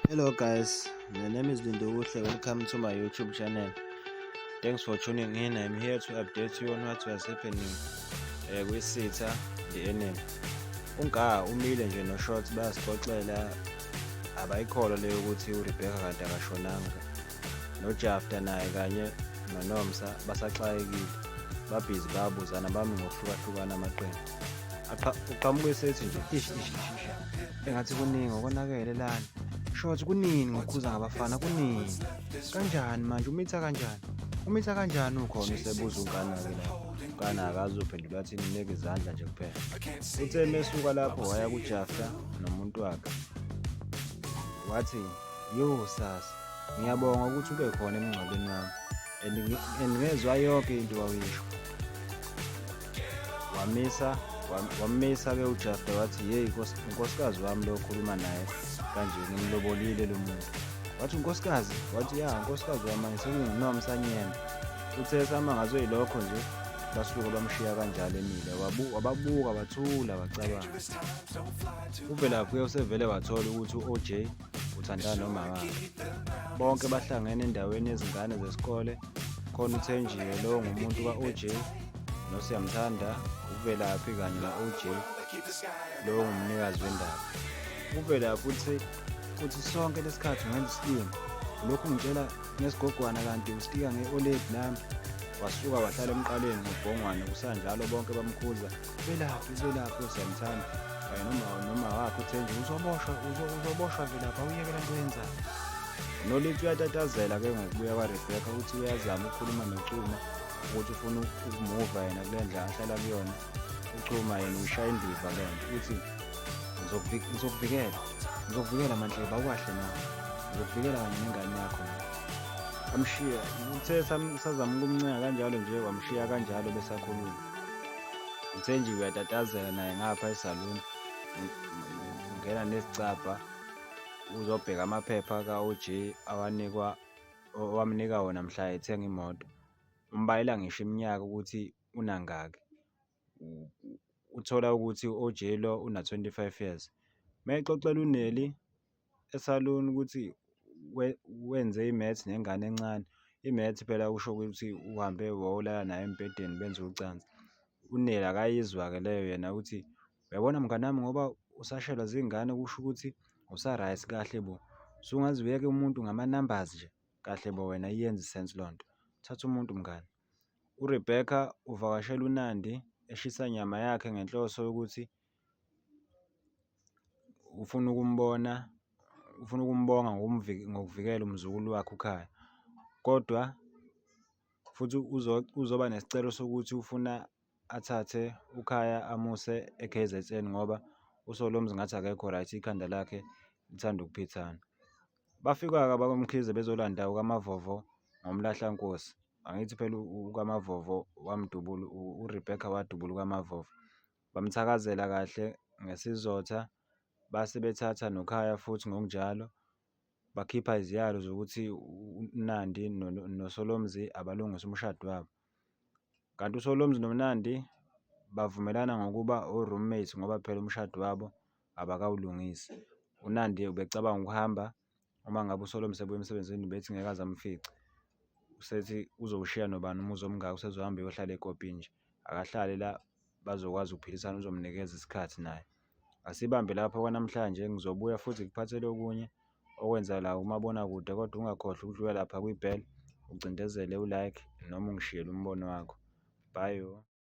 Hello guys, my name is Lindokuhle. Welcome to my YouTube channel. Thanks for tuning in. I'm here to update you on what was happening kwisitha the enemy. UNka umile nje noShort bayasixoxela, abayikholwa leyo ukuthi uRebecca kanti akashonanga. NoJafta naye kanye noNomsa basaxakekile, babhizi bayabuzana, bami ngokuhlukahlukana amaqembu. Uqhamuka esethi nje ish ish ish ish, engathi kuningi okonakele lana. Short, kunini ngokukhuza ngabafana, kunini kanjani manje, umitha kanjani, umitha kanjani ukhona? Usebuza uNkana-ke lapho. UNkana akazi uphendula athi nginike izandla nje kuphela. Uthe mesuka lapho waya kuJafta nomuntu wakhe, wathi, "Yo sasa, ngiyabonga ukuthi ube khona emngcwabeni wami and ngezwa yonke into wawuyisho." Wamisa, wamisa-ke uJafta, wathi, "Yeyi, unkosikazi wami lo okhuluma naye kanje, ngimlobolile lo muntu." Wathi, "Unkosikazi?" Wathi, "Ya, unkosikazi wami manje sekunguNomsa Nyembe." Uthe samangazwe yilokho nje, basuka bamshiya kanjalo emile, wababuka, wathula, wacabanga. UVelaphi usevele wathola ukuthi u-OJ uthandana nomama wakhe. Bonke bahlangene endaweni yezingane zesikole, khona uThenjiwe lo ngumuntu ka-OJ, noSiyamthanda, uVelaphi kanye no-OJ lo ngumnikazi wendaba. UVelaphi uthi sonke lesikhathi ungenza isilima, ulokhu ungitshela ngesigogwana kanti ustika nge-oledi lami. Wasuka wahlala emqaleni ngobhongwane. Kusanjalo bonke bamkhuza, Velaphi, Velaphi, uSiyamthanda kanye noma wakhe uThenjiwe, "Uzoboshwa, uzoboshwa Velaphi, awuyeke lento oyenzayo." Nolithi uyatatazela-ke ngokubuya kwaRebecca, uthi uyazama ukukhuluma noChuma ukuthi ufuna ukumuva yena kule ndlela ahlala kuyona. UChuma yena uyishaya indiva leyo nto, uthi, "Ngizokuvikela, ngizokuvikela Manhleba, awukahle nawe, ngizokuvikela kanye nengane yakho." Amshiya, uthe sazama ukumncenga kanjalo nje, wamshiya kanjalo besakhuluma. Uthe nje uyatatazela naye ngapha esaluni, ungena nezicabha, uzobheka amaphepha ka-OJ awanikwa, owamnika wona mhla ethenga imoto. Umbalela ngisho iminyaka ukuthi unangaki. Uthola ukuthi u-OJ lo una-25 years. Mayexoxela uNelly esaluni ukuthi wenze i-maths nengane encane. I-maths phela kusho ukuthi uhambe wayolala naye embhedeni, benze ucansi. UNelly akayizwa-ke leyo yena, uthi, "Uyabona mngani wami, ngoba usashelwa zingane kusho ukuthi usa-right kahle bo. Usungaze uyeke umuntu ngama-numbers nje, kahle bo wena, iyenza i-sense lonto. Thatha umuntu mngani." URebecca uvakashela uNandi eshisa nyama yakhe ngenhloso yokuthi ufuna ukumbona, ufuna ukumbonga ngokuvikela umzukulu wakhe uKhaya. Kodwa futhi uzoba nesicelo sokuthi ufuna athathe uKhaya amuse e-KZN ngoba uSolomzi ngathi akekho right, ikhanda lakhe lithanda ukuphithana. Bafika-ke abakwaMkhize bezolanda uKaMavovo ngomlahlankosi. Angithi phela uKaMavovo wamdubula, uRebecca wadubula uKaMavovo. Bamthakazela kahle ngesizotha, base bethatha noKhaya futhi ngokunjalo. Bakhipha iziyalo zokuthi uNandi noSolomzi abalungise umshado wabo. Kanti uSolomzi noNandi bavumelana ngokuba o-roommates ngoba phela umshado wabo abakawulungisi. UNandi ubecabanga ukuhamba uma ngabe uSolomzi ebuya emsebenzini, bethi ngeke aze amfice. Usethi uzowushiya nobani umuzi omngaka, usezohamba eyohlala ekopini nje. Akahlale la bazokwazi ukuphilisana, uzomnikeza isikhathi naye. Asibambe lapho kwanamhlanje, ngizobuya futhi ngikuphathele okunye okwenzakala kumabonakude, kodwa ungakhohlwa ukudlula lapha kwi-bell ucindezele u-like noma ungishiyele umbono wakho. Bye.